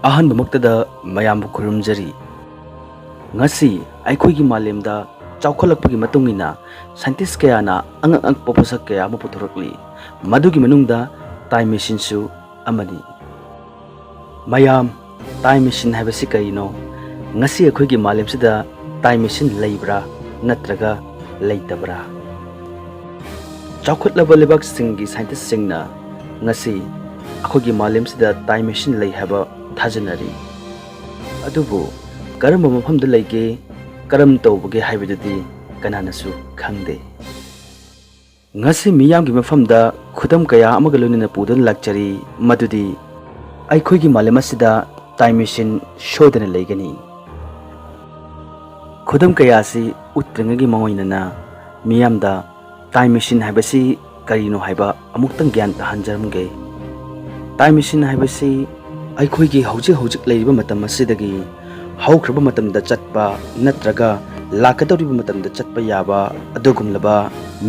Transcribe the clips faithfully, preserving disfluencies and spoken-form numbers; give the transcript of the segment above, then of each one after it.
ꯑꯍꯥꯟꯕꯃꯛꯇꯗ ꯃꯌꯥꯝꯕꯨ ꯈꯨꯔꯨꯝꯖꯔꯤ꯫ ꯉꯁꯤ ꯑꯩꯈꯣꯏꯒꯤ ꯃꯥꯂꯦꯝꯗ ꯆꯥꯎꯈꯠꯂꯛꯄꯒꯤ ꯃꯇꯨꯡ ꯏꯟꯅ scientist ꯀꯌꯥꯅ ꯑꯉꯛ ꯑꯉꯛꯄ ꯄꯣꯠꯁꯛ ꯀꯌꯥ ꯑꯃ ꯄꯨꯊꯣꯔꯛꯂꯤ꯫ ꯃꯗꯨꯒꯤ ꯃꯅꯨꯡꯗ time machineꯁꯨ ꯑꯃꯅꯤ꯫ ꯃꯌꯥꯝ, time machine ꯍꯥꯏꯕꯁꯤ ꯀꯔꯤꯅꯣ? ꯉꯁꯤ ꯑꯩꯈꯣꯏꯒꯤ ꯃꯥꯂꯦꯝꯁꯤꯗ time machine ꯂꯩꯕ꯭ꯔꯥ ꯅꯠꯇ꯭ꯔꯒ ꯂꯩꯇꯕ꯭ꯔꯥ? ꯆꯥꯎꯈꯠꯂꯕ ꯂꯩꯕꯥꯛꯁꯤꯡꯒꯤ scientistꯁꯤꯡꯅ ꯉꯁꯤ ꯑꯩꯈꯣꯏꯒꯤ ꯃꯥꯂꯦꯝꯁꯤꯗ time machine ꯂꯩ ꯍꯥꯏꯕ ꯊꯥꯖꯅꯔꯤ꯫ ꯑꯗꯨꯕꯨ ꯀꯔꯝꯕ ꯃꯐꯝꯗ ꯂꯩꯒꯦ, ꯀꯔꯝ ꯇꯧꯕꯒꯦ ꯍꯥꯏꯕꯗꯨꯗꯤ ꯀꯅꯥꯅꯁꯨ ꯈꯪꯗꯦ꯫ ꯉꯁꯤ ꯃꯤꯌꯥꯝꯒꯤ ꯃꯐꯝꯗ ꯈꯨꯗꯝ ꯀꯌꯥ ꯑꯃꯒ ꯂꯣꯏꯅꯅ ꯄꯨꯗꯨꯅ ꯂꯥꯛꯆꯔꯤ, ꯃꯗꯨꯗꯤ ꯑꯩꯈꯣꯏꯒꯤ ꯃꯥꯂꯦꯝ ꯑꯁꯤꯗ time machine ꯁꯣꯏꯗꯅ ꯂꯩꯒꯅꯤ꯫ ꯈꯨꯗꯝ ꯀꯌꯥ ꯑꯁꯤ ꯎꯠꯇ꯭ꯔꯤꯉꯩꯒꯤ ꯃꯥꯡꯑꯣꯏꯅꯅ ꯃꯤꯌꯥꯝꯗ time machine ꯍꯥꯏꯕꯁꯤ ꯀꯔꯤꯅꯣ ꯍꯥꯏꯕ ꯑꯃꯨꯛꯇꯪ ꯒ꯭ꯌꯥꯟ ꯇꯥꯍꯟꯖꯔꯝꯒꯦ꯫ Time machine ꯍꯥꯏꯕꯁꯤ ꯑꯩꯈꯣꯏꯒꯤ ꯍꯧꯖꯤꯛ ꯍꯧꯖꯤꯛ ꯂꯩꯔꯤꯕ ꯃꯇꯝ ꯑꯁꯤꯗꯒꯤ ꯍꯧꯈ꯭ꯔꯕ ꯃꯇꯝꯗ ꯆꯠꯄ ꯅꯠꯇ꯭ꯔꯒ ꯂꯥꯛꯀꯗꯧꯔꯤꯕ ꯃꯇꯝꯗ ꯆꯠꯄ ꯌꯥꯕ ꯑꯗꯨꯒꯨꯝꯂꯕ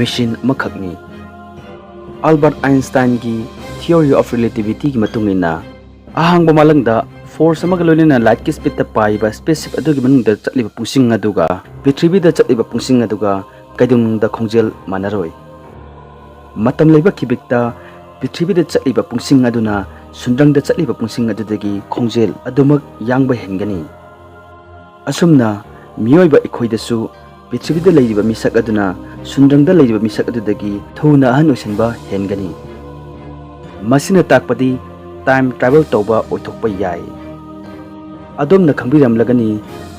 machine ꯑꯃꯈꯛꯅꯤ꯫ Albert Einsteinꯒꯤ Theory of Relativityꯒꯤ ꯃꯇꯨꯡ ꯏꯟꯅ, ꯑꯍꯥꯡꯕ ꯃꯥꯂꯪꯗ force ꯑꯃꯒ ꯂꯣꯏꯅꯅ lightꯀꯤ speedꯇ ꯄꯥꯏꯕ spaceship ꯑꯗꯨꯒꯤ ꯃꯅꯨꯡꯗ ꯆꯠꯂꯤꯕ ꯄꯨꯡꯁꯤꯡ ꯑꯗꯨꯒ ꯄ꯭ꯔꯤꯊꯤꯕꯤꯗ ꯆꯠꯂꯤꯕ ꯄꯨꯡꯁꯤꯡ ꯑꯗꯨꯒ ꯀꯩꯗꯧꯅꯨꯡꯗ ꯈꯣꯡꯖꯦꯜ ꯃꯥꯟꯅꯔꯣꯏ꯫ ꯃꯇꯝ ꯂꯩꯕ ꯈꯤꯕꯤꯛꯇ ꯄ꯭ꯔꯤꯊꯤꯕꯤꯗ ꯆꯠꯂꯤꯕ ꯄꯨꯡꯁꯤꯡ ꯑꯗꯨꯅ ꯁꯨꯟꯗ꯭ꯔꯪꯗ ꯆꯠꯂꯤꯕ ꯄꯨꯡꯁꯤꯡ ꯑꯗꯨꯗꯒꯤ ꯈꯣꯡꯖꯦꯜ ꯑꯗꯨꯃꯛ ꯌꯥꯡꯕ ꯍꯦꯟꯒꯅꯤ꯫ ꯑꯁꯨꯝꯅ ꯃꯤꯑꯣꯏꯕ ꯑꯩꯈꯣꯏꯗꯁꯨ ꯄ꯭ꯔꯤꯊꯤꯕꯤꯗ ꯂꯩꯔꯤꯕ ꯃꯤꯁꯛ ꯑꯗꯨꯅ ꯁꯨꯟꯗ꯭ꯔꯪꯗ ꯂꯩꯔꯤꯕ ꯃꯤꯁꯛ ꯑꯗꯨꯗꯒꯤ ꯊꯨꯅ ꯑꯍꯟ ꯑꯣꯏꯁꯤꯟꯕ ꯍꯦꯟꯒꯅꯤ꯫ ꯃꯁꯤꯅ ꯇꯥꯛꯄꯗꯤ time travel ꯇꯧꯕ ꯑꯣꯏꯊꯣꯛꯄ ꯌꯥꯏ꯫ ꯑꯗꯣꯝꯅ ꯈꯪꯕꯤꯔꯝꯂꯒꯅꯤ,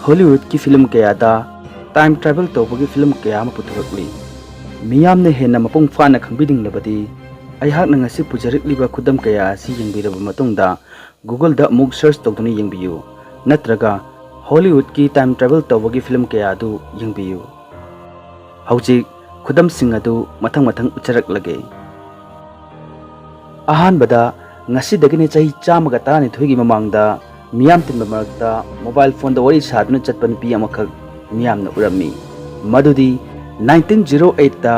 Hollywoodꯀꯤ film ꯀꯌꯥꯗ time travel ꯇꯧꯕꯒꯤ film ꯀꯌꯥ ꯑꯃ ꯄꯨꯊꯣꯔꯛꯂꯤ꯫ ꯃꯤꯌꯥꯝꯅ ꯍꯦꯟꯅ ꯃꯄꯨꯡ ꯐꯥꯅ ꯈꯪꯕꯤꯅꯤꯡꯂꯕꯗꯤ ꯑꯩꯍꯥꯛꯅ ꯉꯁꯤ ꯄꯨꯖꯔꯛꯂꯤꯕ ꯈꯨꯗꯝ ꯀꯌꯥ ꯑꯁꯤ ꯌꯦꯡꯕꯤꯔꯕ ꯃꯇꯨꯡꯗ Googleꯗ ꯑꯃꯨꯛ search ꯇꯧꯗꯨꯅ ꯌꯦꯡꯕꯤꯌꯨ, ꯅꯠꯇ꯭ꯔꯒ Hollywoodꯀꯤ time travel ꯇꯧꯕꯒꯤ film ꯀꯌꯥ ꯑꯗꯨ ꯌꯦꯡꯕꯤꯌꯨ꯫ ꯍꯧꯖꯤꯛ ꯈꯨꯗꯝꯁꯤꯡ ꯑꯗꯨ ꯃꯊꯪ ꯃꯊꯪ ꯎꯠꯆꯔꯛꯂꯒꯦ꯫ ꯑꯍꯥꯟꯕꯗ, ꯉꯁꯤꯗꯒꯤꯅ ꯆꯍꯤ ꯆꯥꯝꯃꯒ ꯇꯔꯥꯅꯤꯊꯣꯏꯒꯤ ꯃꯃꯥꯡꯗ ꯃꯤꯌꯥꯝ ꯇꯤꯟꯕ ꯃꯔꯛꯇ mobile phoneꯗ ꯋꯥꯔꯤ ꯁꯥꯗꯨꯅ ꯆꯠꯄ ꯅꯨꯄꯤ ꯑꯃꯈꯛ ꯃꯤꯌꯥꯝꯅ ꯎꯔꯝꯃꯤ꯫ ꯃꯗꯨꯗꯤ nineteen zero eightꯇ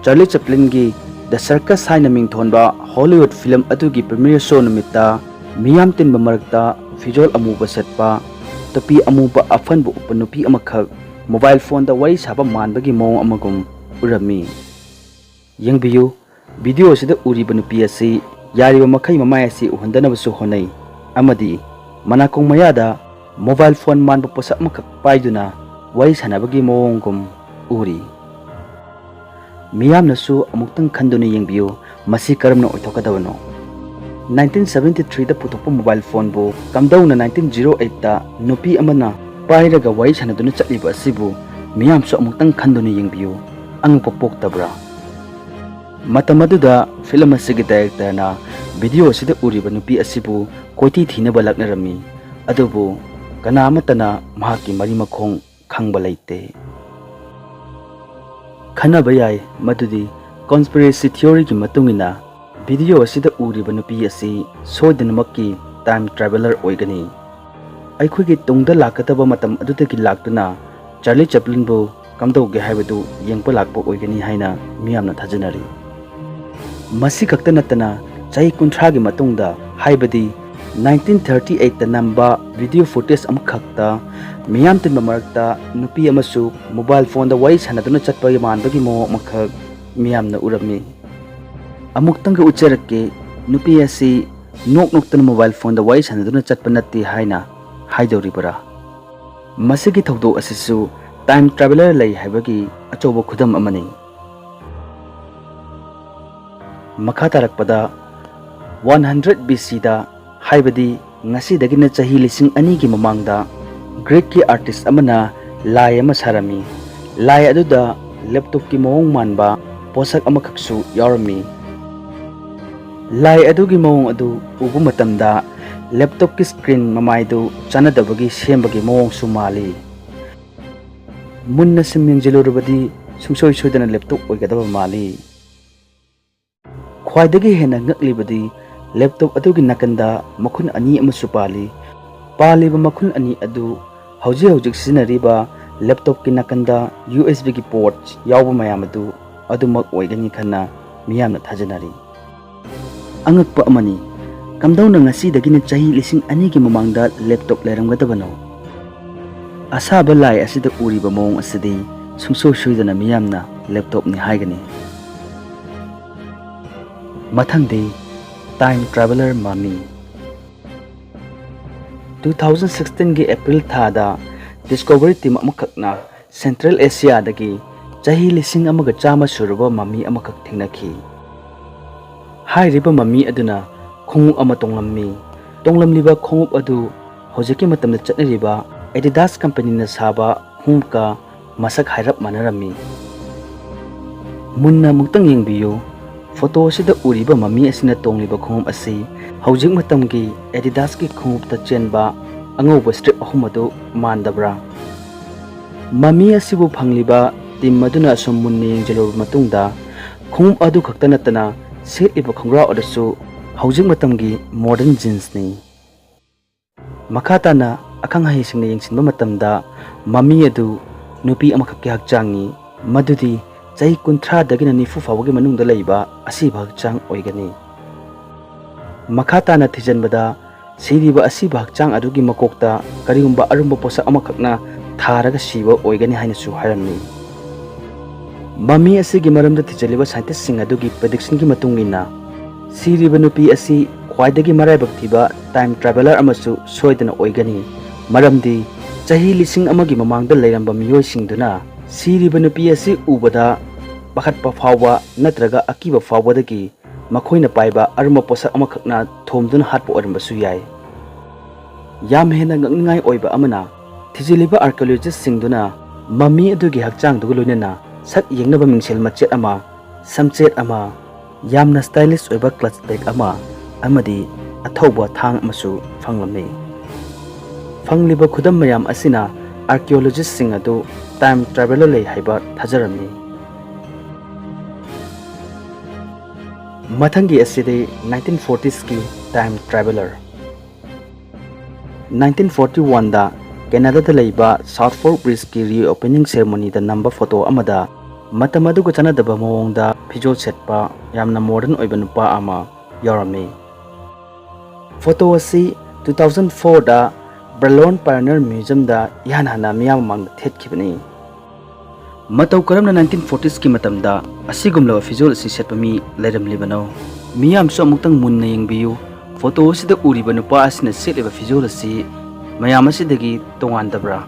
Charlie Chaplinꯒꯤ The Circus ꯍꯥꯏꯅ ꯃꯤꯡꯊꯣꯟꯕ Hollywood film ꯑꯗꯨꯒꯤ premiere show ꯅꯨꯃꯤꯠꯇ ꯃꯤꯌꯥꯝ ꯇꯤꯟꯕ ꯃꯔꯛꯇ ꯐꯤꯖꯣꯜ ꯑꯃꯨꯕ ꯁꯦꯠꯄ, ꯇꯨꯄꯤ ꯑꯃꯨꯕ ꯑꯐꯟꯕ ꯎꯞꯄ ꯅꯨꯄꯤ ꯑꯃꯈꯛ mobile phoneꯗ ꯋꯥꯔꯤ ꯁꯥꯕ ꯃꯥꯟꯕꯒꯤ ꯃꯑꯣꯡ ꯑꯃꯒꯨꯝ ꯎꯔꯝꯃꯤ꯫ ꯌꯦꯡꯕꯤꯌꯨ, video ꯑꯁꯤꯗ ꯎꯔꯤꯕ ꯅꯨꯄꯤ ꯑꯁꯤ ꯌꯥꯔꯤꯕ ꯃꯈꯩ ꯃꯃꯥꯏ ꯑꯁꯤ ꯎꯍꯟꯗꯅꯕꯁꯨ ꯍꯣꯠꯅꯩ ꯑꯃꯗꯤ ꯃꯅꯥꯀꯣꯡ ꯃꯌꯥꯗ mobile phone ꯃꯥꯟꯕ ꯄꯣꯠꯁꯛ ꯑꯃꯈꯛ ꯄꯥꯏꯗꯨꯅ ꯋꯥꯔꯤ ꯁꯥꯟꯅꯕꯒꯤ ꯃꯑꯣꯡꯒꯨꯝ ꯎꯔꯤ꯫ ꯃꯤꯌꯥꯝꯅꯁꯨ ꯑꯃꯨꯛꯇꯪ ꯈꯟꯗꯨꯅ ꯌꯦꯡꯕꯤꯌꯨ, ꯃꯁꯤ ꯀꯔꯝꯅ ꯑꯣꯏꯊꯣꯛꯀꯗꯕꯅꯣ? Nineteen seventy threeꯗ ꯄꯨꯊꯣꯛꯄ mobile phoneꯕꯨ ꯀꯝꯗꯧꯅ nineteen zero eightꯇ ꯅꯨꯄꯤ ꯑꯃꯅ ꯄꯥꯏꯔꯒ ꯋꯥꯔꯤ ꯁꯥꯟꯅꯗꯨꯅ ꯆꯠꯂꯤꯕ ꯑꯁꯤꯕꯨ ꯃꯤꯌꯥꯝꯁꯨ ꯑꯃꯨꯛꯇꯪ ꯈꯟꯗꯨꯅ ꯌꯦꯡꯕꯤꯌꯨ, ꯑꯉꯛꯄ ꯄꯣꯛꯇꯕ꯭ꯔꯥ? ꯃꯇꯝ ꯑꯗꯨꯗ film ꯑꯁꯤꯒꯤ directorꯅ video ꯑꯁꯤꯗ ꯎꯔꯤꯕ ꯅꯨꯄꯤ ꯑꯁꯤꯕꯨ ꯀꯣꯏꯊꯤ ꯊꯤꯅꯕ ꯂꯥꯛꯅꯔꯝꯃꯤ, ꯑꯗꯨꯕꯨ ꯀꯅꯥ ꯑꯃꯠꯇꯅ ꯃꯍꯥꯛꯀꯤ ꯃꯔꯤ ꯃꯈꯣꯡ ꯈꯪꯕ ꯂꯩꯇꯦ꯫ ꯈꯟꯅꯕ ꯌꯥꯏ ꯃꯗꯨꯗꯤ conspiracy theoryꯒꯤ ꯃꯇꯨꯡ ꯏꯟꯅ video ꯑꯁꯤꯗ ꯎꯔꯤꯕ ꯅꯨꯄꯤ ꯑꯁꯤ ꯁꯣꯏꯗꯅꯃꯛꯀꯤ time traveller ꯑꯣꯏꯒꯅꯤ꯫ ꯑꯩꯈꯣꯏꯒꯤ ꯇꯨꯡꯗ ꯂꯥꯛꯀꯗꯕ ꯃꯇꯝ ꯑꯗꯨꯗꯒꯤ ꯂꯥꯛꯇꯨꯅ ꯆꯥꯔꯂꯤ ꯆꯦꯄ꯭ꯂꯤꯟꯕꯨ ꯀꯝꯗꯧꯒꯦ ꯍꯥꯏꯕꯗꯨ ꯌꯦꯡꯕ ꯂꯥꯛꯄ ꯑꯣꯏꯒꯅꯤ ꯍꯥꯏꯅ ꯃꯤꯌꯥꯝꯅ ꯊꯥꯖꯅꯔꯤ꯫ ꯃꯁꯤ ꯈꯛꯇ ꯅꯠꯇꯅ ꯆꯍꯤ ꯀꯨꯟꯊ꯭ꯔꯥꯒꯤ ꯃꯇꯨꯡꯗ, ꯍꯥꯏꯕꯗꯤ nineteen thirty eightꯇ ꯅꯝꯕ video footage ꯑꯃꯈꯛꯇ ꯃꯤꯌꯥꯝ ꯇꯤꯟꯕ ꯃꯔꯛꯇ ꯅꯨꯄꯤ ꯑꯃꯁꯨ mobile phoneꯗ ꯋꯥꯔꯤ ꯁꯥꯟꯅꯗꯨꯅ ꯆꯠꯄꯒꯤ ꯃꯥꯟꯕꯒꯤ ꯃꯑꯣꯡ ꯑꯃꯈꯛ ꯃꯤꯌꯥꯝꯅ ꯎꯔꯝꯃꯤ꯫ ꯑꯃꯨꯛꯇꯪꯒ ꯎꯠꯆꯔꯛꯀꯦ, ꯅꯨꯄꯤ ꯑꯁꯤ ꯅꯣꯛ ꯅꯣꯛꯇꯅ mobile phoneꯗ ꯋꯥꯔꯤ ꯁꯥꯟꯅꯗꯨꯅ ꯆꯠꯄ ꯅꯠꯇꯦ ꯍꯥꯏꯅ ꯍꯥꯏꯗꯧꯔꯤꯕꯔꯥ? ꯃꯁꯤꯒꯤ ꯊꯧꯗꯣꯛ ꯑꯁꯤꯁꯨ time traveller ꯂꯩ ꯍꯥꯏꯕꯒꯤ ꯑꯆꯧꯕ ꯈꯨꯗꯝ ꯑꯃꯅꯤ꯫ ꯃꯈꯥ ꯇꯥꯔꯛꯄꯗ one hundred BCꯗ, ꯍꯥꯏꯕꯗꯤ ꯉꯁꯤꯗꯒꯤꯅ ꯆꯍꯤ ꯂꯤꯁꯤꯡ ꯑꯅꯤꯒꯤ ꯃꯃꯥꯡꯗ, Greekꯀꯤ artist ꯑꯃꯅ ꯂꯥꯏ ꯑꯃ ꯁꯥꯔꯝꯃꯤ꯫ ꯂꯥꯏ ꯑꯗꯨꯗ laptopꯀꯤ ꯃꯑꯣꯡ ꯃꯥꯟꯕ ꯄꯣꯠꯁꯛ ꯑꯃꯈꯛꯁꯨ ꯌꯥꯎꯔꯝꯃꯤ꯫ ꯂꯥꯏ ꯑꯗꯨꯒꯤ ꯃꯑꯣꯡ ꯑꯗꯨ ꯎꯕ ꯃꯇꯝꯗ laptopꯀꯤ screen ꯃꯃꯥꯏꯗꯨ ꯆꯥꯟꯅꯗꯕꯒꯤ ꯁꯦꯝꯕꯒꯤ ꯃꯑꯣꯡꯁꯨ ꯃꯥꯜꯂꯤ꯫ ꯃꯨꯟꯅ ꯁꯨꯝ ꯌꯦꯡꯁꯤꯜꯂꯨꯔꯕꯗꯤ ꯁꯨꯡꯁꯣꯏ ꯁꯣꯏꯗꯅ laptop ꯑꯣꯏꯒꯗꯕ ꯃꯥꯜꯂꯤ꯫ ꯈ꯭ꯋꯥꯏꯗꯒꯤ ꯍꯦꯟꯅ ꯉꯛꯂꯤꯕꯗꯤ laptop ꯑꯗꯨꯒꯤ ꯅꯥꯀꯟꯗ ꯃꯈꯨꯟ ꯑꯅꯤ ꯑꯃꯁꯨ ꯄꯥꯜꯂꯤ꯫ ꯄꯥꯜꯂꯤꯕ ꯃꯈꯨꯟ ꯑꯅꯤ ꯑꯗꯨ ꯍꯧꯖꯤꯛ ꯍꯧꯖꯤꯛ ꯁꯤꯖꯤꯟꯅꯔꯤꯕ laptopꯀꯤ ꯅꯥꯀꯟꯗ USBꯒꯤ port ꯌꯥꯎꯕ ꯃꯌꯥꯝ ꯑꯗꯨ ꯑꯗꯨꯃꯛ ꯑꯣꯏꯒꯅꯤ ꯈꯟꯅ ꯃꯤꯌꯥꯝꯅ ꯊꯥꯖꯅꯔꯤ꯫ ꯑꯉꯛꯄ ꯑꯃꯅꯤ, ꯀꯝꯗꯧꯅ ꯉꯁꯤꯗꯒꯤꯅ ꯆꯍꯤ ꯂꯤꯁꯤꯡ ꯑꯅꯤꯒꯤ ꯃꯃꯥꯡꯗ ꯂꯦꯞꯇꯣꯞ ꯂꯩꯔꯝꯒꯗꯕꯅꯣ? ꯑꯁꯥꯕ ꯂꯥꯏ ꯑꯁꯤꯗ ꯎꯔꯤꯕ ꯃꯑꯣꯡ ꯑꯁꯤꯗꯤ ꯁꯨꯡꯁꯣꯏ ꯁꯣꯏꯗꯅ ꯃꯤꯌꯥꯝꯅ ꯂꯦꯞꯇꯣꯞꯅꯤ ꯍꯥꯏꯒꯅꯤ꯫ ꯃꯊꯪꯗꯤ Time Traveller Mummy꯫ Two thousand sixteen ꯒꯤ April ꯊꯥꯗ Discovery team ꯑꯃꯈꯛꯅ Central Asia ꯗꯒꯤ ꯆꯍꯤ ꯂꯤꯁꯤꯡ ꯑꯃꯒ ꯆꯥꯝꯃ ꯁꯨꯔꯕ ꯃꯃꯤ ꯑꯃꯈꯛ ꯊꯦꯡꯅꯈꯤ꯫ ꯍꯥꯏꯔꯤꯕ ꯃꯃꯤ ꯑꯗꯨꯅ ꯈꯣꯡꯎꯞ ꯑꯃ ꯇꯣꯡꯂꯝꯃꯤ꯫ ꯇꯣꯡꯂꯝꯂꯤꯕ ꯈꯣꯡꯎꯞ ꯑꯗꯨ ꯍꯧꯖꯤꯛꯀꯤ ꯃꯇꯝꯗ ꯆꯠꯅꯔꯤꯕ Adidas company ꯅ ꯁꯥꯕ ꯈꯣꯡꯎꯞꯀ ꯃꯁꯛ ꯍꯥꯏꯔꯞ ꯃꯥꯟꯅꯔꯝꯃꯤ꯫ ꯃꯨꯟꯅ ꯑꯃꯨꯛꯇꯪ ꯌꯦꯡꯕꯤꯌꯨ꯫ Photo ꯑꯁꯤꯗ ꯎꯔꯤꯕ ꯃꯃꯤ ꯑꯁꯤꯅ ꯇꯣꯡꯂꯤꯕ ꯈꯣꯡꯎꯞ ꯑꯁꯤ ꯍꯧꯖꯤꯛ ꯃꯇꯝꯒꯤ Adidas ꯀꯤ ꯈꯣꯡꯎꯞꯇ ꯆꯦꯟꯕ ꯑꯉꯧꯕ strip ꯑꯍꯨꯝ ꯑꯗꯨ ꯃꯥꯟꯗꯕ꯭ꯔꯥ? ꯃꯃꯤ ꯑꯁꯤꯕꯨ ꯐꯪꯂꯤꯕ team ꯑꯗꯨꯅ ꯑꯁꯨꯝ ꯃꯨꯟꯅ ꯌꯦꯡꯁꯤꯜꯂꯨꯔꯕ ꯃꯇꯨꯡꯗ, ꯈꯣꯡꯎꯞ ꯑꯗꯨ ꯈꯛꯇ ꯅꯠꯇꯅ ꯁꯦꯠꯂꯤꯕ ꯈꯣꯡꯒ꯭ꯔꯥꯎ ꯑꯗꯨꯁꯨ ꯍꯧꯖꯤꯛ ꯃꯇꯝꯒꯤ modern jeans ꯅꯤ꯫ ꯃꯈꯥ ꯇꯥꯅ ꯑꯈꯪ ꯑꯍꯩꯁꯤꯡꯅ ꯌꯦꯡꯁꯤꯟꯕ ꯃꯇꯝꯗ, ꯃꯃꯤ ꯑꯗꯨ ꯅꯨꯄꯤ ꯑꯃꯈꯛꯀꯤ ꯍꯛꯆꯥꯡꯅꯤ, ꯃꯗꯨꯗꯤ ꯆꯍꯤ ꯀꯨꯟꯊ꯭ꯔꯥꯗꯒꯤꯅ ꯅꯤꯐꯨ ꯐꯥꯎꯕꯒꯤ ꯃꯅꯨꯡꯗ ꯂꯩꯕ ꯑꯁꯤꯕ ꯍꯛꯆꯥꯡ ꯑꯣꯏꯒꯅꯤ꯫ ꯃꯈꯥ ꯇꯥꯅ ꯊꯤꯖꯤꯟꯕꯗ, ꯁꯤꯔꯤꯕ ꯑꯁꯤꯕ ꯍꯛꯆꯥꯡ ꯑꯗꯨꯒꯤ ꯃꯀꯣꯛꯇ ꯀꯔꯤꯒꯨꯝꯕ ꯑꯔꯨꯝꯕ ꯄꯣꯠꯁꯛ ꯑꯃꯈꯛꯅ ꯊꯥꯔꯒ ꯁꯤꯕ ꯑꯣꯏꯒꯅꯤ ꯍꯥꯏꯅꯁꯨ ꯍꯥꯏꯔꯝꯃꯤ꯫ ꯃꯃꯤ ꯑꯁꯤꯒꯤ ꯃꯔꯝꯗ ꯊꯤꯖꯤꯜꯂꯤꯕ scientist ꯁꯤꯡ ꯑꯗꯨꯒꯤ prediction ꯒꯤ ꯃꯇꯨꯡ ꯏꯟꯅ, ꯁꯤꯔꯤꯕ ꯅꯨꯄꯤ ꯑꯁꯤ ꯈ꯭ꯋꯥꯏꯗꯒꯤ ꯃꯔꯥꯏꯕꯛ ꯊꯤꯕ time traveller ꯑꯃꯁꯨ ꯁꯣꯏꯗꯅ ꯑꯣꯏꯒꯅꯤ, ꯃꯔꯝꯗꯤ ꯆꯍꯤ ꯂꯤꯁꯤꯡ ꯑꯃꯒꯤ ꯃꯃꯥꯡꯗ ꯂꯩꯔꯝꯕ ꯃꯤꯑꯣꯏꯁꯤꯡꯗꯨꯅ ꯁꯤꯔꯤꯕ ꯅꯨꯄꯤ ꯑꯁꯤ ꯎꯕꯗ ꯄꯥꯈꯠꯄ ꯐꯥꯎꯕ ꯅꯠꯇ꯭ꯔꯒ ꯑꯀꯤꯕ ꯐꯥꯎꯕꯗꯒꯤ ꯃꯈꯣꯏꯅ ꯄꯥꯏꯕ ꯑꯔꯨꯝꯕ ꯄꯣꯠꯁꯛ ꯑꯃꯈꯛꯅ ꯊꯣꯝꯗꯨꯅ ꯍꯥꯠꯄ ꯑꯣꯏꯔꯝꯕꯁꯨ ꯌꯥꯏ꯫ ꯌꯥꯝ ꯍꯦꯟꯅ ꯉꯛꯅꯤꯡꯉꯥꯏ ꯑꯣꯏꯕ ꯑꯃꯅ, ꯊꯤꯖꯤꯜꯂꯤꯕ archaeologist ꯁꯤꯡꯗꯨꯅ ꯃꯃꯤ ꯑꯗꯨꯒꯤ ꯍꯛꯆꯥꯡꯗꯨꯒ ꯂꯣꯏꯅꯅ ꯁꯛ ꯌꯦꯡꯅꯕ ꯃꯤꯡꯁꯦꯜ ꯃꯆꯦꯠ ꯑꯃ, ꯁꯝꯆꯦꯠ ꯑꯃ, ꯌꯥꯝꯅ stylish ꯑꯣꯏꯕ clutch bag ꯑꯃ, ꯑꯃꯗꯤ ꯑꯊꯧꯕ ꯊꯥꯡ ꯑꯃꯁꯨ ꯐꯪꯂꯝꯃꯤ꯫ ꯐꯪꯂꯤꯕ ꯈꯨꯗꯝ ꯃꯌꯥꯝ ꯑꯁꯤꯅ archaeologist ꯁꯤꯡ ꯑꯗꯨ time traveller ꯂꯩ ꯍꯥꯏꯕ ꯊꯥꯖꯔꯝꯃꯤ꯫ ꯃꯊꯪꯒꯤ ꯑꯁꯤꯗꯤ nineteen forties ꯀꯤ time traveller꯫ Nineteen forty one ꯗ Canada ꯗ ꯂꯩꯕ South Fork Bridge ꯀꯤ reopening ceremony ꯗ ꯅꯝꯕ photo ꯑꯃꯗ ꯃꯇꯝ ꯑꯗꯨꯒ ꯆꯥꯟꯅꯗꯕ ꯃꯑꯣꯡꯗ ꯐꯤꯖꯣꯜ ꯁꯦꯠꯄ ꯌꯥꯝꯅ modern ꯑꯣꯏꯕ ꯅꯨꯄꯥ ꯑꯃ ꯌꯥꯎꯔꯝꯃꯤ꯫ ꯐꯣꯇꯣ ꯑꯁꯤ ꯇꯨ ꯊꯥꯎꯖꯟ ꯐꯣꯔꯗ ꯕ꯭ꯔꯂꯣꯟ ꯄꯥꯏꯑꯣꯅꯤꯌꯔ ꯃ꯭ꯌꯨꯖꯤꯌꯝꯗ ꯏꯍꯥꯟ ꯍꯥꯟꯅ ꯃꯤꯌꯥꯝ ꯃꯃꯥꯡꯗ ꯊꯦꯠꯈꯤꯕꯅꯤ꯫ ꯃꯇꯧ ꯀꯔꯝꯅ ꯅꯥꯏꯟꯇꯤꯟ ꯐꯣꯔꯇꯤꯁꯀꯤ ꯃꯇꯝꯗ ꯑꯁꯤꯒꯨꯝꯂꯕ ꯐꯤꯖꯣꯜ ꯑꯁꯤ ꯁꯦꯠꯄ ꯃꯤ ꯂꯩꯔꯝꯂꯤꯕꯅꯣ? ꯃꯤꯌꯥꯝꯁꯨ ꯑꯃꯨꯛꯇꯪ ꯃꯨꯟꯅ ꯌꯦꯡꯕꯤꯌꯨ꯫ ꯐꯣꯇꯣ ꯑꯁꯤꯗ ꯎꯔꯤꯕ ꯅꯨꯄꯥ ꯑꯁꯤꯅ ꯁꯦꯠꯂꯤꯕ ꯐꯤꯖꯣꯜ ꯑꯁꯤ ꯃꯌꯥꯝ ꯑꯁꯤꯗꯒꯤ ꯇꯣꯉꯥꯟꯗꯕ꯭ꯔꯥ?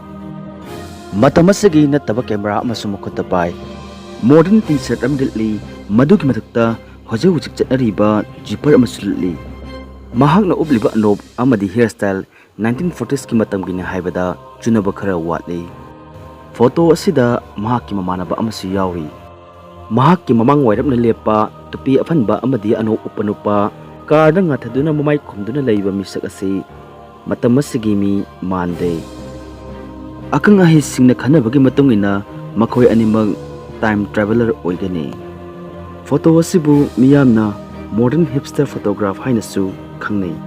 ꯃꯇꯝ ꯑꯁꯤꯒꯤ ꯅꯠꯇꯕ ꯀꯦꯃꯦꯔꯥ ꯑꯃꯁꯨ ꯃꯈꯨꯠꯇ ꯄꯥꯏ꯫ ꯃꯣꯗꯔꯟ ꯇꯤ ꯁꯔꯠ ꯑꯃ ꯂꯤꯠꯂꯤ, ꯃꯗꯨꯒꯤ ꯃꯊꯛꯇ ꯍꯧꯖꯤꯛ ꯍꯧꯖꯤꯛ ꯆꯠꯅꯔꯤꯕ ꯖꯤꯄꯔ ꯑꯃꯁꯨ ꯂꯤꯠꯂꯤ꯫ ꯃꯍꯥꯛꯅ ꯎꯞꯂꯤꯕ ꯑꯅꯣꯞ ꯑꯃꯗꯤ ꯍꯤꯌꯔ ꯁ꯭ꯇꯥꯏꯜ ꯅꯥꯏꯟꯇꯤꯟ ꯐꯣꯔꯇꯤꯁꯀꯤ ꯃꯇꯝꯒꯤꯅꯤ ꯍꯥꯏꯕꯗ ꯆꯨꯅꯕ ꯈꯔ ꯋꯥꯠꯂꯤ꯫ ꯐꯣꯇꯣ ꯑꯁꯤꯗ ꯃꯍꯥꯛꯀꯤ ꯃꯃꯥꯟꯅꯕ ꯑꯃꯁꯨ ꯌꯥꯎꯔꯤ꯫ ꯃꯍꯥꯛꯀꯤ ꯃꯃꯥꯡ ꯋꯥꯏꯔꯞꯅ ꯂꯦꯞꯄ, ꯇꯨꯄꯤ ꯑꯐꯟꯕ ꯑꯃꯗꯤ ꯑꯅꯣꯛ ꯎꯞꯄ ꯅꯨꯄꯥ, ꯀꯥꯔꯗ ꯉꯥꯊꯗꯨꯅ ꯃꯃꯥꯏ ꯈꯨꯝꯗꯨꯅ ꯂꯩꯕ ꯃꯤꯁꯛ ꯑꯁꯤ ꯃꯇꯝ ꯑꯁꯤꯒꯤ ꯃꯤ ꯃꯥꯟꯗꯦ꯫ ꯑꯈꯪ ꯑꯍꯩꯁꯤꯡꯅ ꯈꯟꯅꯕꯒꯤ ꯃꯇꯨꯡ ꯏꯟꯅ ꯃꯈꯣꯏ ꯑꯅꯤꯃꯛ ꯇꯥꯏꯝ ꯇ꯭ꯔꯥꯚꯦꯂꯔ ꯑꯣꯏꯒꯅꯤ꯫ ꯐꯣꯇꯣ ꯑꯁꯤꯕꯨ ꯃꯤꯌꯥꯝꯅ ꯃꯣꯗꯔꯟ ꯍꯤꯞꯁꯇꯔ ꯐꯣꯇꯣꯒ꯭ꯔꯥꯐ ꯍꯥꯏꯅꯁꯨ ꯈꯪꯅꯩ꯫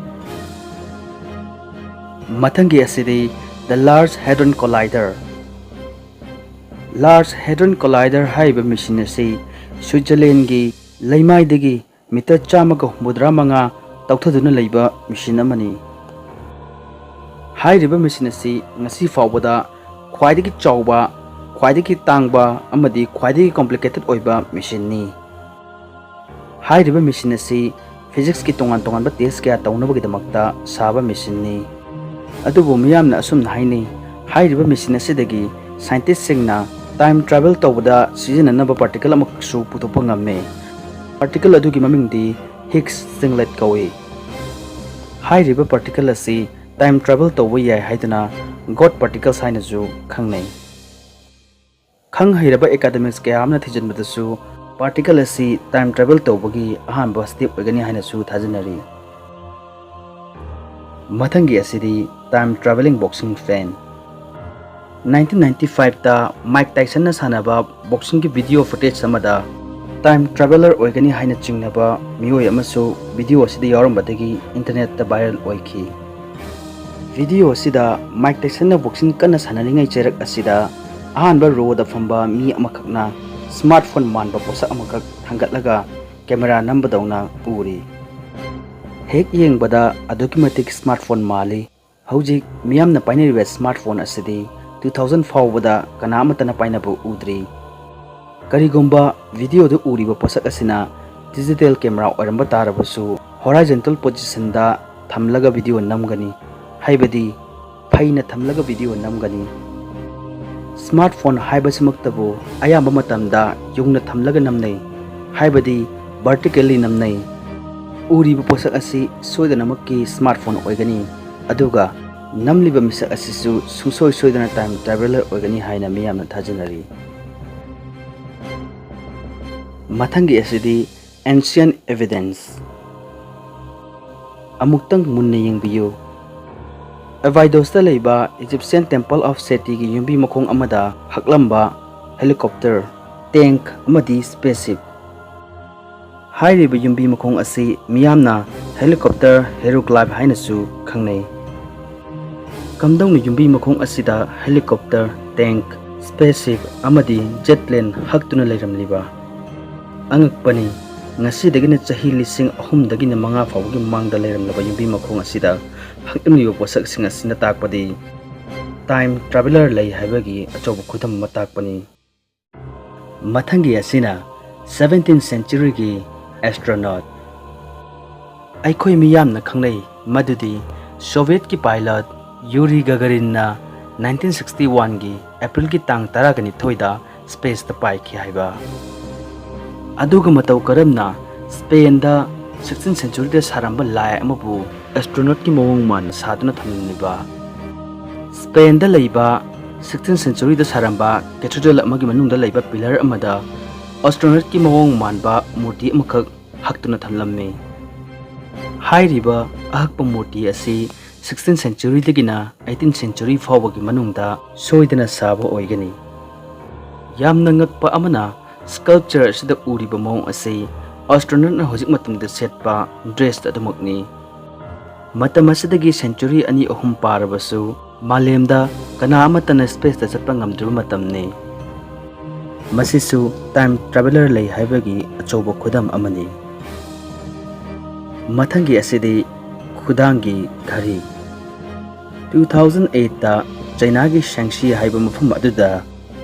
ꯃꯊꯪꯒꯤ ꯑꯁꯤꯗꯤ The Large Hadron Collider꯫ Large hadron collider ꯍꯥꯏꯔꯤꯕ ꯃꯦꯁꯤꯟ ꯑꯁꯤ ꯁ꯭ꯋꯤꯠꯖꯔꯂꯦꯟꯒꯤ ꯂꯩꯃꯥꯏꯗꯒꯤ ꯃꯤꯇꯔ ꯆꯥꯝꯃꯒ ꯍꯨꯝꯐꯨꯇꯔꯥ ꯃꯉꯥ ꯇꯧꯊꯗꯨꯅ ꯂꯩꯕ ꯃꯦꯁꯤꯟ ꯑꯃꯅꯤ꯫ ꯍꯥꯏꯔꯤꯕ ꯃꯦꯁꯤꯟ ꯑꯁꯤ ꯉꯁꯤ ꯐꯥꯎꯕꯗ ꯈ꯭ꯋꯥꯏꯗꯒꯤ ꯆꯥꯎꯕ, ꯈ꯭ꯋꯥꯏꯗꯒꯤ ꯇꯥꯡꯕ ꯑꯃꯗꯤ ꯈ꯭ꯋꯥꯏꯗꯒꯤ ꯀꯣꯝꯄ꯭ꯂꯤꯀꯦꯇꯦꯠ ꯑꯣꯏꯕ ꯃꯦꯁꯤꯟꯅꯤ꯫ ꯍꯥꯏꯔꯤꯕ ꯃꯦꯁꯤꯟ ꯑꯁꯤ ꯐꯤꯖꯤꯛꯁꯀꯤ ꯇꯣꯉꯥꯟ ꯇꯣꯉꯥꯟꯕ ꯇꯦꯁ ꯀꯌꯥ ꯇꯧꯅꯕꯒꯤꯗꯃꯛꯇ ꯁꯥꯕ ꯃꯦꯁꯤꯟꯅꯤ꯫ ꯑꯗꯨꯕꯨ ꯃꯤꯌꯥꯝꯅ ꯑꯁꯨꯝꯅ ꯍꯥꯏꯅꯩ, ꯍꯥꯏꯔꯤꯕ ꯃꯦꯁꯤꯟ ꯑꯁꯤꯗꯒꯤ ꯁꯥꯏꯟꯇꯤꯁꯁꯤꯡꯅ ꯇꯥꯏꯝ ꯇ꯭ꯔꯥꯚꯦꯜ ꯇꯧꯕꯗ ꯁꯤꯖꯤꯟꯅꯅꯕ ꯄꯥꯔꯇꯤꯀꯜ ꯑꯃꯈꯛꯁꯨ ꯄꯨꯊꯣꯛꯄ ꯉꯝꯃꯤ꯫ ꯄꯥꯔꯇꯤꯀꯜ ꯑꯗꯨꯒꯤ ꯃꯃꯤꯡꯗꯤ ꯍꯤꯒꯁ ꯁꯤꯡꯂꯦꯠ ꯀꯧꯏ꯫ ꯍꯥꯏꯔꯤꯕ ꯄꯥꯔꯇꯤꯀꯜ ꯑꯁꯤ ꯇꯥꯏꯝ ꯇ꯭ꯔꯥꯚꯦꯜ ꯇꯧꯕ ꯌꯥꯏ ꯍꯥꯏꯗꯨꯅ ꯒꯣꯗ ꯄꯥꯔꯇꯤꯀꯜꯁ ꯍꯥꯏꯅꯁꯨ ꯈꯪꯅꯩ꯫ ꯈꯪ ꯍꯩꯔꯕ ꯑꯦꯀꯥꯗꯦꯃꯤꯛꯁ ꯀꯌꯥ ꯑꯃꯅ ꯊꯤꯖꯤꯟꯕꯗꯁꯨ ꯄꯥꯔꯇꯤꯀꯜ ꯑꯁꯤ ꯇꯥꯏꯝ ꯇ꯭ꯔꯥꯚꯦꯜ ꯇꯧꯕꯒꯤ ꯑꯍꯥꯟꯕ ꯁ꯭ꯇꯦꯞ ꯑꯣꯏꯒꯅꯤ ꯍꯥꯏꯅꯁꯨ ꯊꯥꯖꯅꯔꯤ꯫ ꯃꯊꯪꯒꯤ ꯑꯁꯤꯗꯤ ꯇꯥꯏꯝ ꯇ꯭ꯔꯥꯚꯦꯂꯤꯡ ꯕꯣꯛꯁꯤꯡ ꯐꯦꯟ꯫ ꯅꯥꯏꯟꯇꯤꯟ ꯅꯥꯏꯟꯇꯤ ꯐꯥꯏꯚꯇ ꯃꯥꯏꯛ ꯇꯥꯏꯁꯟꯅ ꯁꯥꯟꯅꯕ ꯕꯣꯛꯁꯤꯡꯒꯤ ꯚꯤꯗꯤꯑꯣ ꯐꯨꯇꯦꯖ ꯑꯃꯗ ꯇꯥꯏꯝ ꯇ꯭ꯔꯥꯚꯦꯂꯔ ꯑꯣꯏꯒꯅꯤ ꯍꯥꯏꯅ ꯆꯤꯡꯅꯕ ꯃꯤꯑꯣꯏ ꯑꯃꯁꯨ ꯚꯤꯗꯤꯑꯣ ꯑꯁꯤꯗ ꯌꯥꯎꯔꯝꯕꯗꯒꯤ ꯏꯟꯇꯔꯅꯦꯠꯇ ꯚꯥꯏꯔꯦꯜ ꯑꯣꯏꯈꯤ꯫ ꯚꯤꯗꯤꯑꯣ ꯑꯁꯤꯗ ꯃꯥꯏꯛ ꯇꯥꯏꯁꯟꯅ ꯕꯣꯛꯁꯤꯡ ꯀꯟꯅ ꯁꯥꯟꯅꯔꯤꯉꯩ ꯆꯩꯔꯛ ꯑꯁꯤꯗ ꯑꯍꯥꯟꯕ ꯔꯣꯗ ꯐꯝꯕ ꯃꯤ ꯑꯃꯈꯛꯅ ꯁ꯭ꯃꯥꯔꯠꯐꯣꯟ ꯃꯥꯟꯕ ꯄꯣꯠꯁꯛ ꯑꯃꯈꯛ ꯊꯥꯡꯒꯠꯂꯒ ꯀꯦꯃꯦꯔꯥ ꯅꯝꯕꯗꯧꯅ ꯎꯔꯤ꯫ ꯍꯦꯛ ꯌꯦꯡꯕꯗ ꯑꯗꯨꯛꯀꯤ ꯃꯇꯤꯛ ꯁ꯭ꯃꯥꯔꯠ ꯐꯣꯟ ꯃꯥꯜꯂꯤ꯫ ꯍꯧꯖꯤꯛ ꯃꯤꯌꯥꯝꯅ ꯄꯥꯏꯅꯔꯤꯕ ꯁ꯭ꯃꯥꯔꯠ ꯐꯣꯟ ꯑꯁꯤꯗꯤ ꯇꯨ ꯊꯥꯎꯖꯟ ꯐꯥꯎꯕꯗ ꯀꯅꯥ ꯑꯃꯠꯇꯅ ꯄꯥꯏꯅꯕ ꯎꯗ꯭ꯔꯤ꯫ ꯀꯔꯤꯒꯨꯝꯕ ꯚꯤꯗꯤꯑꯣꯗ ꯎꯔꯤꯕ ꯄꯣꯠꯁꯛ ꯑꯁꯤꯅ ꯗꯤꯖꯤꯇꯦꯜ ꯀꯦꯃꯦꯔꯥ ꯑꯣꯏꯔꯝꯕ ꯇꯥꯔꯕꯁꯨ, ꯍꯣꯔꯥꯏꯖꯟꯇꯦꯜ ꯄꯣꯖꯤꯁꯟꯗ ꯊꯝꯂꯒ ꯚꯤꯗꯤꯑꯣ ꯅꯝꯒꯅꯤ, ꯍꯥꯏꯕꯗꯤ ꯐꯩꯅ ꯊꯝꯂꯒ ꯚꯤꯗꯤꯑꯣ ꯅꯝꯒꯅꯤ꯫ ꯁ꯭ꯃꯥꯔꯠ ꯐꯣꯟ ꯍꯥꯏꯕꯁꯤꯃꯛꯇꯕꯨ ꯑꯌꯥꯝꯕ ꯃꯇꯝꯗ ꯌꯨꯡꯅ ꯊꯝꯂꯒ ꯅꯝꯅꯩ, ꯍꯥꯏꯕꯗꯤ ꯚꯔꯇꯤꯀꯦꯜꯂꯤ ꯅꯝꯅꯩ꯫ ꯎꯔꯤꯕ ꯄꯣꯠꯁꯛ ꯑꯁꯤ ꯁꯣꯏꯗꯅꯃꯛꯀꯤ ꯁ꯭ꯃꯥꯔꯠ ꯐꯣꯟ ꯑꯣꯏꯒꯅꯤ, ꯑꯗꯨꯒ ꯅꯝꯂꯤꯕ ꯃꯤꯁꯛ ꯑꯁꯤꯁꯨ ꯁꯨꯡꯁꯣꯏ ꯁꯣꯏꯗꯅ ꯇꯥꯏꯝ ꯇ꯭ꯔꯥꯚꯦꯂꯔ ꯑꯣꯏꯒꯅꯤ ꯍꯥꯏꯅ ꯃꯤꯌꯥꯝꯅ ꯊꯥꯖꯅꯔꯤ꯫ ꯃꯊꯪꯒꯤ ꯑꯁꯤꯗꯤ ancient evidence꯫ ꯑꯃꯨꯛꯇꯪ ꯃꯨꯟꯅ ꯌꯦꯡꯕꯤꯌꯨ꯫ ꯑꯦꯕꯥꯏꯗꯣꯁꯇ ꯂꯩꯕ Egyptian Temple of Setiꯒꯤ ꯌꯨꯝꯕꯤ ꯃꯈꯣꯡ ꯑꯃꯗ ꯍꯛꯂꯝꯕ ꯍꯦꯂꯤꯀꯣꯞꯇꯔ, ꯇꯦꯡꯛ ꯑꯃꯗꯤ ꯁ꯭ꯄꯦꯁꯁꯤꯞ꯫ ꯍꯥꯏꯔꯤꯕ ꯌꯨꯝꯕꯤ ꯃꯈꯣꯡ ꯑꯁꯤ ꯃꯤꯌꯥꯝꯅ ꯍꯦꯂꯤꯀꯣꯞꯇꯔ ꯍꯦꯔꯣꯒ꯭ꯂꯥꯏꯐ ꯍꯥꯏꯅꯁꯨ ꯈꯪꯅꯩ꯫ ꯀꯝꯗꯧꯅ ꯌꯨꯝꯕꯤ ꯃꯈꯣꯡ ꯑꯁꯤꯗ ꯍꯦꯂꯤꯀꯣꯞꯇꯔ, ꯇꯦꯡꯛ, ꯁ꯭ꯄꯦꯁꯁꯤꯞ ꯑꯃꯗꯤ ꯖꯦꯠ ꯄ꯭ꯂꯦꯟ ꯍꯛꯇꯨꯅ ꯂꯩꯔꯝꯂꯤꯕ? ꯑꯉꯛꯄꯅꯤ, ꯉꯁꯤꯗꯒꯤꯅ ꯆꯍꯤ ꯂꯤꯁꯤꯡ ꯑꯍꯨꯝꯗꯒꯤꯅ ꯃꯉꯥ ꯐꯥꯎꯕꯒꯤ ꯃꯃꯥꯡꯗ ꯂꯩꯔꯝꯂꯕ ꯌꯨꯝꯕꯤ ꯃꯈꯣꯡ ꯑꯁꯤꯗ ꯍꯛꯂꯝꯂꯤꯕ ꯄꯣꯠꯁꯛꯁꯤꯡ ꯑꯁꯤꯅ ꯇꯥꯛꯄꯗꯤ ꯇꯥꯏꯝ ꯇ꯭ꯔꯥꯚꯦꯂꯔ ꯂꯩ ꯍꯥꯏꯕꯒꯤ ꯑꯆꯧꯕ ꯈꯨꯗꯝ ꯑꯃ ꯇꯥꯛꯄꯅꯤ꯫ ꯃꯊꯪꯒꯤ ꯑꯁꯤꯅ ꯁꯚꯦꯟꯇꯤꯟ ꯁꯦꯟꯆꯨꯔꯤꯒꯤ ꯑꯦꯁꯇ꯭ꯔꯣꯅꯣꯠ꯫ ꯑꯩꯈꯣꯏ ꯃꯤꯌꯥꯝꯅ ꯈꯪꯅꯩ ꯃꯗꯨꯗꯤ ꯁꯣꯚꯤꯌꯦꯠꯀꯤ ꯄꯥꯏꯂꯠ ꯌꯨꯔꯤ ꯒꯒꯥꯔꯤꯟꯅ ꯅꯥꯏꯟꯇꯤꯟ ꯁꯤꯛꯁꯇꯤ ꯋꯥꯟꯒꯤ ꯑꯦꯄ꯭ꯔꯤꯜꯒꯤ ꯇꯥꯡ ꯇꯔꯥꯒ ꯅꯤꯊꯣꯏꯗ ꯁ꯭ꯄꯦꯁꯇ ꯄꯥꯏꯈꯤ ꯍꯥꯏꯕ꯫ ꯑꯗꯨꯒ ꯃꯇꯧ ꯀꯔꯝꯅ ꯁ꯭ꯄꯦꯟꯗ ꯁꯤꯛꯁꯇꯤꯟ ꯁꯦꯟꯆꯨꯔꯤꯗ ꯁꯥꯔꯝꯕ ꯂꯥꯏ ꯑꯃꯕꯨ ꯑꯦꯁꯇ꯭ꯔꯣꯅꯣꯠꯀꯤ ꯃꯑꯣꯡ ꯃꯥꯟꯅ ꯁꯥꯗꯨꯅ ꯊꯝꯂꯝꯂꯤꯕ? ꯁ꯭ꯄꯦꯟꯗ ꯂꯩꯕ ꯁꯤꯛꯁꯇꯤꯟ ꯁꯦꯟꯆꯨꯔꯤꯗ ꯁꯥꯔꯝꯕ ꯀꯦꯊꯦꯗ꯭ꯔꯦꯜ ꯑꯃꯒꯤ ꯃꯅꯨꯡꯗ ꯂꯩꯕ ꯄꯤꯂꯔ ꯑꯃꯗ ꯑꯦꯁꯇ꯭ꯔꯣꯅꯣꯠꯀꯤ ꯃꯑꯣꯡ ꯃꯥꯟꯕ ꯃꯨꯔꯇꯤ ꯑꯃꯈꯛ ꯍꯛꯇꯨꯅ ꯊꯝꯂꯝꯃꯤ꯫ ꯍꯥꯏꯔꯤꯕ ꯑꯍꯛꯄ ꯃꯨꯔꯇꯤ ꯑꯁꯤ ꯁꯤꯛꯁꯇꯤꯟ ꯁꯦꯟꯆꯨꯔꯤꯗꯒꯤꯅ ꯑꯩꯇꯤꯟ ꯁꯦꯟꯆꯨꯔꯤ ꯐꯥꯎꯕꯒꯤ ꯃꯅꯨꯡꯗ ꯁꯣꯏꯗꯅ ꯁꯥꯕ ꯑꯣꯏꯒꯅꯤ꯫ ꯌꯥꯝꯅ ꯉꯛꯄ ꯑꯃꯅ, ꯁ꯭ꯀꯜꯞꯆꯔ ꯑꯁꯤꯗ ꯎꯔꯤꯕ ꯃꯑꯣꯡ ꯑꯁꯤ ꯑꯦꯁꯇ꯭ꯔꯣꯅꯣꯠꯅ ꯍꯧꯖꯤꯛ ꯃꯇꯝꯗ ꯁꯦꯠꯄ ꯗ꯭ꯔꯦꯁ ꯑꯗꯨꯃꯛꯅꯤ꯫ ꯃꯇꯝ ꯑꯁꯤꯗꯒꯤ ꯁꯦꯟꯆꯨꯔꯤ ꯑꯅꯤ ꯑꯍꯨꯝ ꯄꯥꯔꯕꯁꯨ, ꯃꯥꯂꯦꯝꯗ ꯀꯅꯥ ꯑꯃꯠꯇꯅ ꯁ꯭ꯄꯦꯁꯇ ꯆꯠꯄ ꯉꯝꯗ꯭ꯔꯤꯕ ꯃꯇꯝꯅꯤ꯫ ꯃꯁꯤꯁꯨ ꯇꯥꯏꯝ ꯇ꯭ꯔꯥꯚꯦꯂꯔ ꯂꯩ ꯍꯥꯏꯕꯒꯤ ꯑꯆꯧꯕ ꯈꯨꯗꯝ ꯑꯃꯅꯤ꯫ ꯃꯊꯪꯒꯤ ꯑꯁꯤꯗꯤ ꯈꯨꯗꯥꯡꯒꯤ ꯘꯔꯤ꯫ Two thousand eight ꯇ ꯆꯩꯅꯥꯒꯤ ꯁꯦꯡꯁꯤ ꯍꯥꯏꯕ ꯃꯐꯝ ꯑꯗꯨꯗ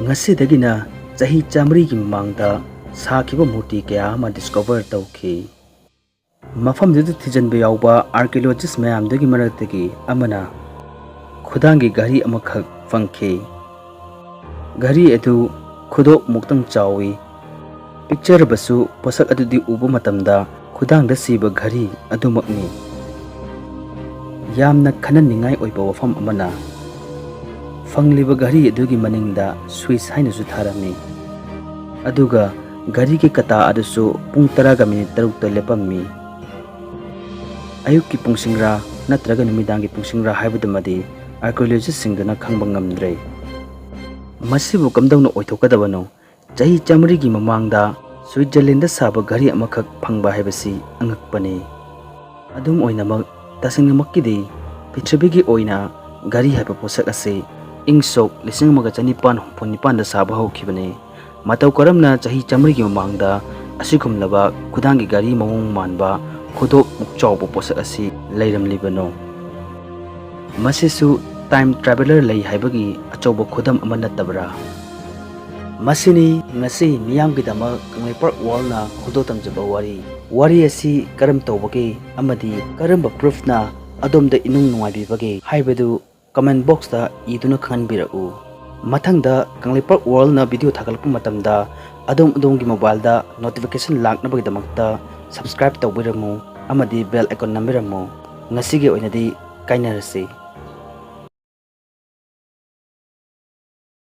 ꯉꯁꯤꯗꯒꯤꯅ ꯆꯍꯤ ꯆꯥꯃꯔꯤꯒꯤ ꯃꯃꯥꯡꯗ ꯁꯥꯈꯤꯕ ꯃꯨꯔꯇꯤ ꯀꯌꯥ ꯑꯃ ꯗꯤꯁꯀꯣꯚꯔ ꯇꯧꯈꯤ꯫ ꯃꯐꯝꯗꯨꯗ ꯊꯤꯖꯤꯟꯕ ꯌꯥꯎꯕ ꯑꯥꯔꯀꯤꯑꯣꯂꯣꯖꯤꯁ ꯃꯌꯥꯝꯗꯨꯒꯤ ꯃꯔꯛꯇꯒꯤ ꯑꯃꯅ ꯈꯨꯗꯥꯡꯒꯤ ꯘꯔꯤ ꯑꯃꯈꯛ ꯐꯪꯈꯤ꯫ ꯘꯔꯤ ꯑꯗꯨ ꯈꯨꯗꯣꯞ ꯃꯨꯛꯇꯪ ꯆꯥꯎꯏ꯫ ꯄꯤꯛꯆꯔꯕꯁꯨ ꯄꯣꯠꯁꯛ ꯑꯗꯨꯗꯤ ꯎꯕ ꯃꯇꯝꯗ ꯈꯨꯗꯥꯡꯗ ꯁꯤꯕ ꯘꯔꯤ ꯑꯗꯨꯃꯛꯅꯤ꯫ ꯌꯥꯝꯅ ꯈꯟꯅꯅꯤꯡꯉꯥꯏ ꯑꯣꯏꯕ ꯋꯥꯐꯝ ꯑꯃꯅ, ꯐꯪꯂꯤꯕ ꯘꯔꯤ ꯑꯗꯨꯒꯤ ꯃꯅꯤꯡꯗ ꯁ꯭ꯋꯤꯁ ꯍꯥꯏꯅꯁꯨ ꯊꯥꯔꯝꯃꯤ꯫ ꯑꯗꯨꯒ ꯘꯔꯤꯒꯤ ꯀꯇꯥ ꯑꯗꯨꯁꯨ ꯄꯨꯡ ꯇꯔꯥꯒ ꯃꯤꯅꯤꯠ ꯇꯔꯨꯛꯇ ꯂꯦꯞꯄꯝꯃꯤ꯫ ꯑꯌꯨꯛꯀꯤ ꯄꯨꯡꯁꯤꯡꯔꯥ ꯅꯠꯇ꯭ꯔꯒ ꯅꯨꯃꯤꯗꯥꯡꯒꯤ ꯄꯨꯡꯁꯤꯡꯔꯥ ꯍꯥꯏꯕꯗꯨꯃꯗꯤ ꯑꯥꯔꯀꯤꯑꯣꯂꯣꯖꯤꯁꯁꯤꯡꯗꯨꯅ ꯈꯪꯕ ꯉꯝꯗ꯭ꯔꯦ꯫ ꯃꯁꯤꯕꯨ ꯀꯝꯗꯧꯅ ꯑꯣꯏꯊꯣꯛꯀꯗꯕꯅꯣ? ꯆꯍꯤ ꯆꯥꯃꯔꯤꯒꯤ ꯃꯃꯥꯡꯗ ꯁ꯭ꯋꯤꯠꯖꯔꯂꯦꯟꯗ ꯁꯥꯕ ꯘꯔꯤ ꯑꯃꯈꯛ ꯐꯪꯕ ꯍꯥꯏꯕꯁꯤ ꯑꯉꯛꯄꯅꯤ꯫ ꯑꯗꯨꯝ ꯑꯣꯏꯅꯃꯛ, ꯇꯁꯦꯡꯅꯃꯛꯀꯤꯗꯤ ꯄ꯭ꯔꯤꯊꯤꯕꯤꯒꯤ ꯑꯣꯏꯅ ꯘꯔꯤ ꯍꯥꯏꯕ ꯄꯣꯠꯁꯛ ꯑꯁꯤ ꯏꯪ ꯁꯣꯛ ꯂꯤꯁꯤꯡ ꯑꯃꯒ ꯆꯅꯤꯄꯥꯟ ꯍꯨꯝꯐꯨ ꯅꯤꯄꯥꯟꯗ ꯁꯥꯕ ꯍꯧꯈꯤꯕꯅꯤ꯫ ꯃꯇꯧ ꯀꯔꯝꯅ ꯆꯍꯤ ꯆꯥꯃꯔꯤꯒꯤ ꯃꯃꯥꯡꯗ ꯑꯁꯤꯒꯨꯝꯂꯕ ꯈꯨꯗꯥꯡꯒꯤ ꯘꯔꯤ ꯃꯑꯣꯡ ꯃꯥꯟꯕ ꯈꯨꯗꯣꯞ ꯃꯨꯛ ꯆꯥꯎꯕ ꯄꯣꯠꯁꯛ ꯑꯁꯤ ꯂꯩꯔꯝꯂꯤꯕꯅꯣ? ꯃꯁꯤꯁꯨ ꯇꯥꯏꯝ ꯇ꯭ꯔꯥꯚꯦꯂꯔ ꯂꯩ ꯍꯥꯏꯕꯒꯤ ꯑꯆꯧꯕ ꯈꯨꯗꯝ ꯑꯃ ꯅꯠꯇꯕ꯭ꯔꯥ? ꯃꯁꯤꯅꯤ ꯉꯁꯤ ꯃꯤꯌꯥꯝꯒꯤꯗꯃꯛ ꯀꯪꯂꯩꯄꯥꯛ ꯋꯥꯔꯜꯅ ꯈꯨꯗꯣꯜ ꯇꯝꯖꯕ ꯋꯥꯔꯤ꯫ ꯋꯥꯔꯤ ꯑꯁꯤ ꯀꯔꯝ ꯇꯧꯕꯒꯦ ꯑꯃꯗꯤ ꯀꯔꯝꯕ ꯄ꯭ꯔꯨꯐꯅ ꯑꯗꯣꯝꯗ ꯏꯅꯨꯡ ꯅꯨꯡꯉꯥꯏꯕꯤꯕꯒꯦ ꯍꯥꯏꯕꯗꯨ ꯀꯃꯦꯟ ꯕꯣꯛꯁꯇ ꯏꯗꯨꯅ ꯈꯪꯍꯟꯕꯤꯔꯛꯎ꯫ ꯃꯊꯪꯗ ꯀꯪꯂꯩꯄꯥꯛ ꯋꯥꯔꯜꯅ ꯚꯤꯗꯤꯑꯣ ꯊꯥꯒꯠꯂꯛꯄ ꯃꯇꯝꯗ ꯑꯗꯣꯝ ꯑꯗꯣꯝꯒꯤ ꯃꯣꯕꯥꯏꯜꯗ ꯅꯣꯇꯤꯐꯤꯀꯦꯁꯟ ꯂꯥꯛꯅꯕꯒꯤꯗꯃꯛꯇ ꯁꯕꯁꯀ꯭ꯔꯥꯏꯕ ꯇꯧꯕꯤꯔꯝꯃꯨ ꯑꯃꯗꯤ ꯕꯦꯜ ꯑꯥꯏꯀꯣꯟ ꯅꯝꯕꯤꯔꯝꯃꯨ꯫ ꯉꯁꯤꯒꯤ ꯑꯣꯏꯅꯗꯤ ꯀꯥꯏꯅꯔꯁꯤ꯫